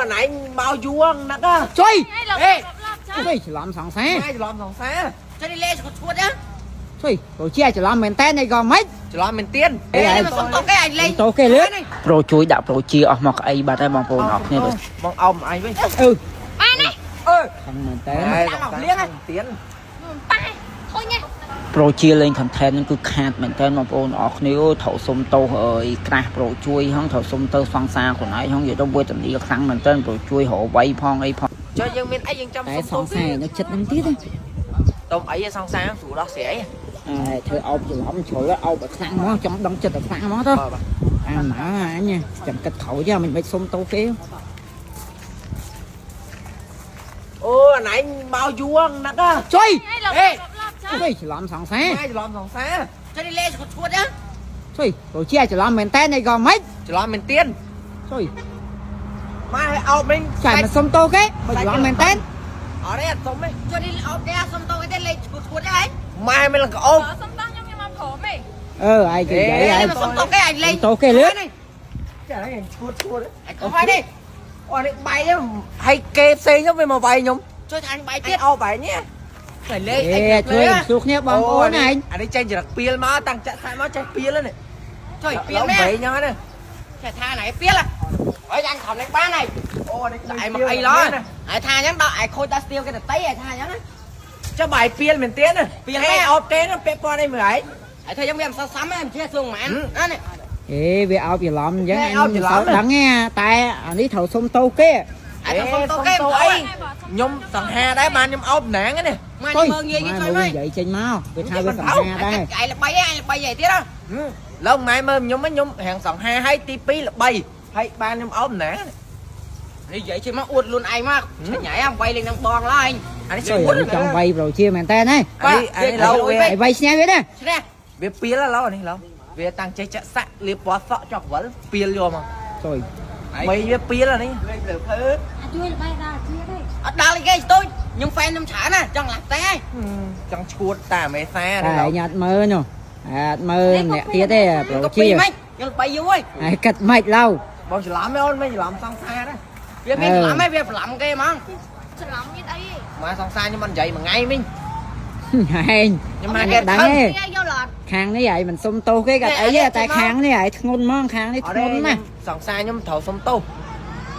អាណែងមកយួងណាក់ ជួយ អេ ជួយច្រឡំសង្សារ ម៉ែច្រឡំសង្សារ ចុះនេះលេឈួតឈួតណា ជួយប្រូជាច្រឡំមែនតើនេះក៏មិន ច្រឡំមែនទៀន អេ នេះមកសុំតុកគេអញលេង តោគេលឿន ប្រូជួយដាក់ប្រូជាអស់មកក្អីបាត់ហើយបងប្អូនអរគ្នា បងអោមអញវិញ អឺ បានទេ អើ ខំមែនតើ លៀងទៀន ប៉ែធុញទេ ប្រូជាលេង content ហ្នឹងគឺខាតមែនតើបងប្អូនអរគ្នាអូត្រូវសុំទោសអើយក្រាស់ប្រូជួយហងត្រូវសុំទៅសង្សារខ្លួនឯងហងនិយាយទៅវេទនាខ្លាំងមែនតើប្រូជួយរកវៃផងអីផង ចុះយើងមានអីយើងចាំ តែសង្សារនៅចិត្តនឹងទៀត តុំអីសង្សារស្រួលដោះស្រាយ អើធ្វើអោបច្រឡំជ្រុលអោបឲ្យខ្លាំងមកចង់ដឹងចិត្តឲ្យខ្លាំងមកទៅ បាទ អាណាអញចាំគិតក្រោយមិនមិនសុំតោគេ អូអាណែងមកយួងណាក់ ជួយ អេ ជួយច្រឡំសង្សារ ម៉ែច្រឡំសង្សារ ចុះនេះលេឈួតឈួតណា ជួយប្រូជាច្រឡំមែនតើនេះក៏មិន ច្រឡំមែនទៀន ជួយ ម៉ែអោបមិញ ចាមិនសុំតោគេបើច្រឡំមែនតើ អត់ទេអត់សុំទេ ចុះនេះអោបទេសុំតុកគេទេលេឈួតឈួតហ្នឹងឯង ម៉ែមិនលងក្អូប សុំតោះខ្ញុំខ្ញុំមកព្រមឯង អឺឯងគេនិយាយឯង នេះមកសុំតុកគេអញលេង តោគេលឿន ចាហ្នឹងឈួតឈួត អញខុសហើយនេះ អូនេះបាយហើយគេផ្សេងទៅវាមកវាយខ្ញុំ ចុះអញបាយទៀត ទៀតអោបបាយនេះ តែលេង អេជួយសួរគ្នាបងប្អូនឯង អានេះចេញចរិតពីលមកតាំងចាក់សាក់មកចេះពីលនេះ ចុះពៀលមែន វែងហ្នឹងណា ចេះថាណៃពៀលហើយអញខំលេងបានហើយ អូនេះ ឯងមកអីឡឯងថាអញ្ចឹងដល់ឯងខូចដល់ស្ទៀវគេតតីឯងថាអញ្ចឹងណា ចុះបាយពីលមែនទៀតណា ពៀលមែន អោបគេហ្នឹងពាក់ព័ន្ធអីមើលឯង ឯងថាយើងវាមិនសូវសមទេមិនជាសួងហ្មងអានេះ អេវាអោបច្រឡំអញ្ចឹង អោបច្រឡំ ដឹងទេតែអានេះត្រូវសុំតោគេ ឯងសុំតុកគេ អីខ្ញុំសង្ហាដែរបានខ្ញុំអោបតំណាងណា មក ទុយ មើលងាយគេ ម៉ែ ជួយមើល មើលនិយាយចេញមកវាថាវាសង្ហាដែរ ឯងល្បីឯងល្បីឯងទៀតហ៎ ឡូវម៉ែមើលខ្ញុំខ្ញុំរាងសង្ហាហើយទី2ល្បីហើយបានខ្ញុំអោបតំណាង នេះនិយាយចេញមកអួតខ្លួនឯងមកញ៉ៃអាវាយលេងនឹងបងឡើយ អានេះ ជួយចង់វាយប្រូជាមែនតើណា អានេះអានេះឡូវវា ឲ្យវាយឈ្នះវាណា ឈ្នះ វាពីលឡូវអានេះឡូវវាតាំងចេះចាក់សាក់លាបពណ៌សក់ចောက်វលពីលយកមក ជួយ បីវាពីលអានេះ លេងលើភ្លើ ជួយល្បែដល់ជាតិទេ អត់ដល់អីគេស្ទូចខ្ញុំហ្វេនខ្ញុំច្រើនណាចង់ឡាស់តែ ចង់ឈួតតាមេសា តែ នេះឡូវ ញ៉ាត់មើលនោះអត់មើលអ្នកទៀតទេប្រូ ក៏ ជា ពីមិនខ្ញុំល្បីយូរហើយ ហើយគិតម៉េចឡូវ បងច្រឡំទេអូនមិនច្រឡំសង្សារណា វាមានច្រឡំហើយវាប្រឡំគេហ្មង ច្រឡំមានអីទេ មកសង្សារខ្ញុំមិននិយាយមួយថ្ងៃមិញ ហែង ខ្ញុំមកគេ ដឹងទេ គេយកឡត់ ខាងនេះឯងមិនសុំទោសគេក៏អីទេតែខាងនេះឯងធ្ងន់ហ្មងខាងនេះ អត់ទេ ធ្ងន់ណាស់ សង្សារខ្ញុំត្រូវសុំទោស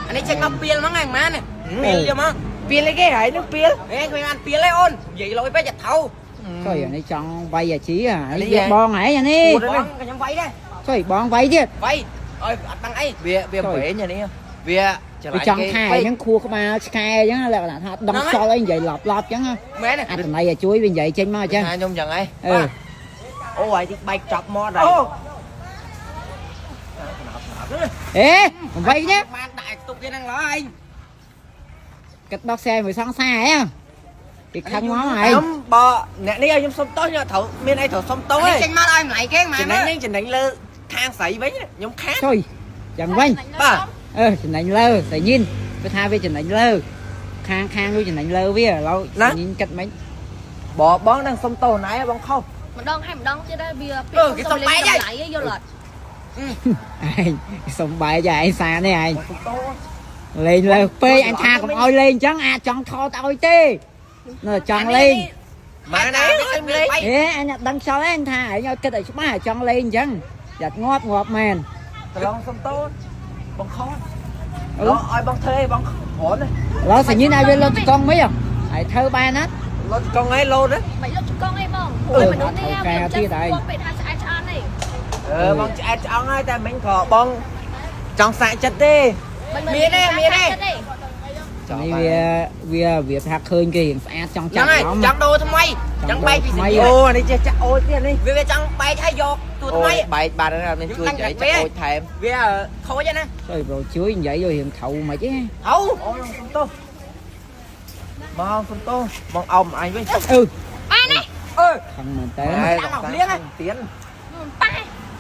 អានេះចេញមកពៀលហ្មងហ្នឹងម៉ានពៀលយកមក ពីលអីគេហើយនឹងពីល អេគ្មានបានពៀលទេអូននិយាយលយពេកចាថៅ ជួយអានេះចង់វាយអាជីអានេះវាបងឯងអានេះ បងខ្ញុំវាយដែរ ជួយបងវាយទៀត វាយអើយអត់ដឹងអី វាវាវែងអានេះវាច្រ វា ឡាញ់ ចង់ថាអញ្ចឹងខួរក្បាលឆ្កែអញ្ចឹងលក្ខណៈថាដឹងខ្យល់អីនិយាយឡប់ឡប់អញ្ចឹង មែន អត្ថន័យឲ្យជួយវានិយាយចេញមកអញ្ចឹង ថាខ្ញុំយ៉ាងហី អឺ អូហើយទីបែកចប់មកដែរ អេកំបីគ្នា បានដាក់ទុកគេហ្នឹងឡើយ គិតដោះខ្សែមួយសង្សារហ៎គេខឹងមកហើយ ខ្ញុំបើអ្នកនេះឲ្យខ្ញុំសុំទោសខ្ញុំត្រូវមានអីត្រូវសុំទោស នេះ ទេ ចេញមកឲ្យម្លៃគេម៉ា ចំណេញនេះចំណេញលើខាងស្រីវិញខ្ញុំខាត ជួយយ៉ាងវិញ បាទ អឺចំណេញលើស្រីញីនវាថាវាចំណេញលើខាងខាងនោះចំណេញលើវាឥឡូវស្រីញីនគិតមិន បើបងនឹងសុំទោសណៃបងខុសម្ ដងហើយម្ដងទៀតដែរវាតម្លៃយកឡត់ ឯងសុំបាយចាឯងសានេះឯង សុំទោស លេងលើពេកអញថាកុំឲ្យលេងអញ្ចឹងអាចចង់ថតឲ្យទេនៅចង់លេង ម៉ែណៃខ្ញុំលេង អេអញអត់ដឹងខ្យល់ទេអញថាឯងឲ្យគិតឲ្យច្បាស់ចង់លេងអញ្ចឹងយ៉ាត់ងាប់ងាប់មែន ត្រឡងសុំទោសបងខុសឲ្យបងធ្វើអីបងព្រម ឥឡូវសញ្ញាឲ្យវាលុតកង់មិនហ៎ហើយធ្វើបានណា លុតកង់អីលោត មិនលុបចកងអីបងព្រោះមនុស្សនេះវាចិត្តគាត់ពេកថាឆ្អែតឆ្អន់ទេ អឺបងឆ្អែតឆ្អង់ហើយតែមិញក៏បងចង់សាកចិត្តទេ នេះវាវាវាថាឃើញគេរៀងស្អាតចង់ ហ្នឹងហើយ ចាប់អារម្មណ៍ ចង់ដូរថ្មីចង់បែកពីសញ្ញា អូអានេះចេះចាក់អូចទៀតនេះ វាចង់បែកឲ្យយកទួថ្មី បែកបាត់ហើយអត់មានជួយនិយាយចាក់អូចថែម វាខូចណា ជួយប្រូជួយនិយាយឲ្យរៀងថៅមិនទេ ហៅ អូសុំទោសមកសុំទោសបងអោមអញវិញ អឺ បានទេ អើ ខឹងមែនតើ លៀងទៀន ប៉ែ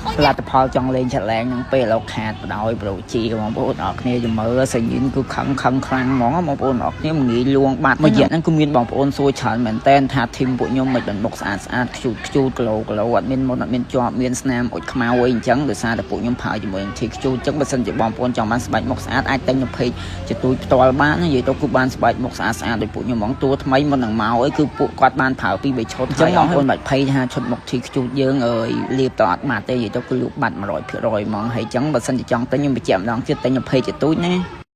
ធុញ លទ្ធផលចង់លេងឆលែងហ្នឹងពេលឥឡូវខាតបដោយប្រូជីបងប្អូនអរគ្នាយមើលសញ្ញាគឺខឹងខឹងខ្លាំងហ្មងបងប្អូនអរគ្នាមិនងាយលួងបាត់មួយរយៈហ្នឹងគឺមានបងប្អូនសួរច្រើនមែនតែនថា team ពួកខ្ញុំមិនបានបុកស្អាតស្អាតខ្ជូតខ្ជូតគីឡូគីឡូអត់មានមុនអត់មានជាប់មានស្នាមអុចខ្មៅអីអញ្ចឹងដោយសារតែពួកខ្ញុំប្រើជាមួយនឹងធីខ្ជូតអញ្ចឹងបើសិនជាបងប្អូនចង់បានស្បែកមុខស្អាតអាចទិញនៅ page ចទូចផ្ទាល់បាននិយាយទៅគឺបានស្បែកមុខស្អាតស្អាតដោយពួកខ្ញុំហ្មងតួថ្មីមុននឹងមកអីគឺពួកគាត់បានប្រើពី3ឈុតអញ្ចឹងបងប្អូនបាច់ភ័យថាឈុតមុខធីខ្ជូតយើងអើយលាបទៅអត់បាត់ទេនិយាយទៅគឺលក់បាត់100%ហ្មងហើយអញ្ចឹងបើសិនជាចង់ទិញខ្ញុំបញ្ជាក់ម្ដងទៀតទិញនៅ page ចទូចណា។